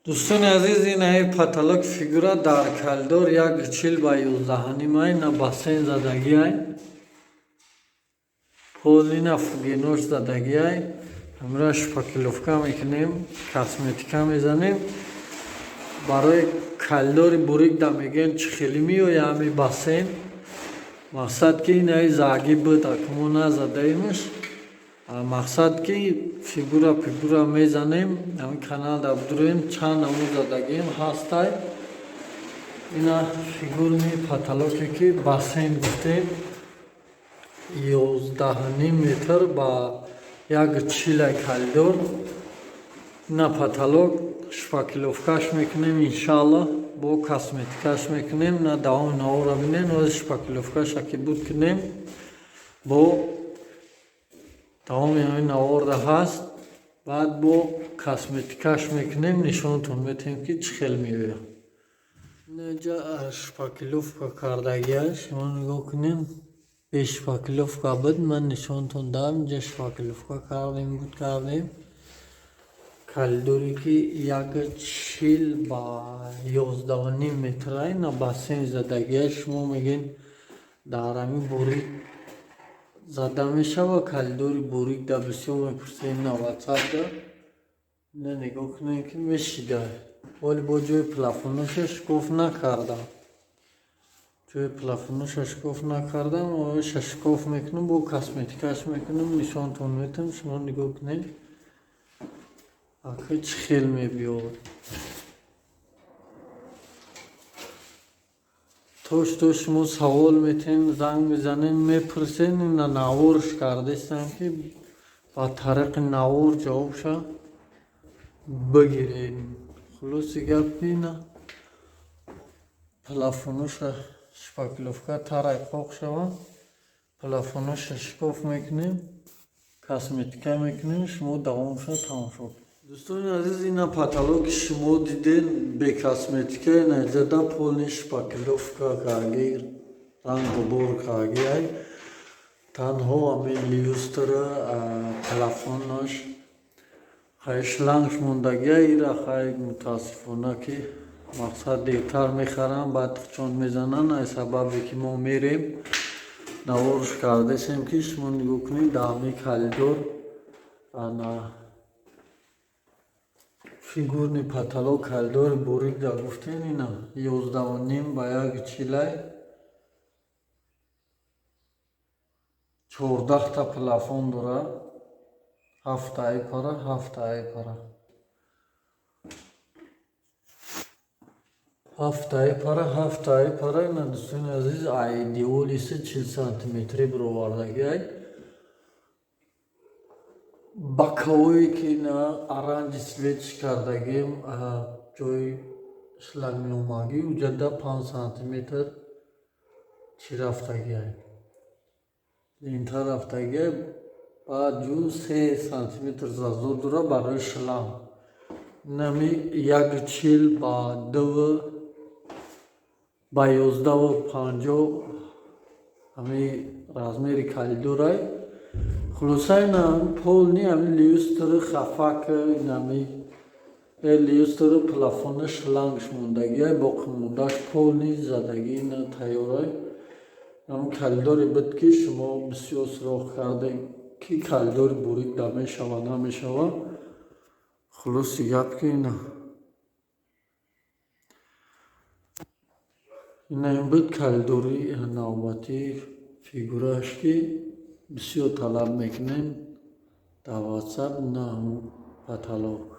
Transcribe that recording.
Дӯстони азиз, инаи потолок фигура дар коридор 1,40 ба 11,5, ина бассейн задагиай, пол ина фугенош задагиай. Ҳамира шпаклёвка мекунем, косметика мезанем. Барои коридори бурик да мегӯем, чӣ хеле меоя ҳами бассейн. Мақсад ки инаи загӣ буд, акмо назадаимш. Мақсад ки фигура пигура мезанем. Ҳамин каналда бидурем, чанд намуд задагием ҳастай. Ина фигурный потолоке ки бассейн гуфтем, 11,5 метр ба 1,40 коридор. Ина потолок шпаклёвкаш мекунем, иншааллоҳ, бо косметикаш мекунем. На давоми навора бинем, оз шпаклёвкаша ки буд кунем, бо давоми ҳамин наворда ҳаст. Баъд бо косметикаш мекунем, нишонтон метиҳем, ки чӣ хел меояд. Инаҷа шпаклёвка кардагия, шумо нигоҳ кунем. Бе шпаклёвка буд, ман нишонтон додам. Инҷа шпаклёвка кардем, буд кардем. Коридоре ки 1,40 ба 11,5 метра, ина бассейн задагия. Шумо мегӯед, дар ҳамин бурик зада мешава коридори бурик да? Бисёр мепурсед на ватсапда. Ина нигоҳ кунем, ки мешида, вале бо ҷои плафоноша шикоф накардам. Ҷои плафоноша шикоф накардам, оша шикоф мекунам, бо косметикаш мекунам, нишонтон метиҳам. Шумо нигоҳ кунед, ака, чӣ хел мебиёд. То что шумо савол метиҳем, занг мезанем, мепурсед, ина наворш кардастам, ки ба тариқи навор ҷавобша бигиред. Хулоси гап ки ина плафоноша шпаклёвка тарай қоқ шавад, плафоноша шикоф мекунем, косметика мекунем. Шумо давомша тамошо кунед. Дӯстони азиз, ина потолоки шумо дидед бе косметика, ина зада полный шпаклёвка карги, рангу бор каргиай. Танҳо ҳамин люстра, плафонош, хай, шлангш мондагия. Ира, хай, мутаассифона, ки мақсад дертар мехарам, баъд чон мезананд. Аз сабабе ки мо мерем, наворш кардасем, ки шумо нигоҳ кунед. Дар ҳамин коридор ана фигурный потолок коридори бурик да гуфтем, ина 11,5 ба 1,40, 14та плафон дорад, ҳафтаи пара, ҳафтаи пара, ҳафтаи пара, ҳафтаи пара. Ина, дӯстони азиз, ай девори 40 сантиметрӣ бировардагиай. Боковое ки ина оранжи свет кардагим, ҷои шланг меомагӣ, уҷада 5 сантиметр чӣ рафтагиай, лента рафтагиай. Баъд ҷу 3 сантиметр зазор дорад барои шланг. Инами 1,40 ба дуву ба 11,50, ҳамин размери коридорай. Хулоса, ина полный ҳамин люстри хафак, инами люстри, плафони, шлангш мондагиай, боқимондааш полный задагӣ, ина тайёрай. Ҳамин коридоре буд, ки шумо бисёр суроғ кардем, ки коридори бурик да мешава, намешава. Хулоси гап ки ина ин буд коридори навбатии фигурааш, ки бисёр талаб мекунем дар ватсап. Ина ҳамун потолок.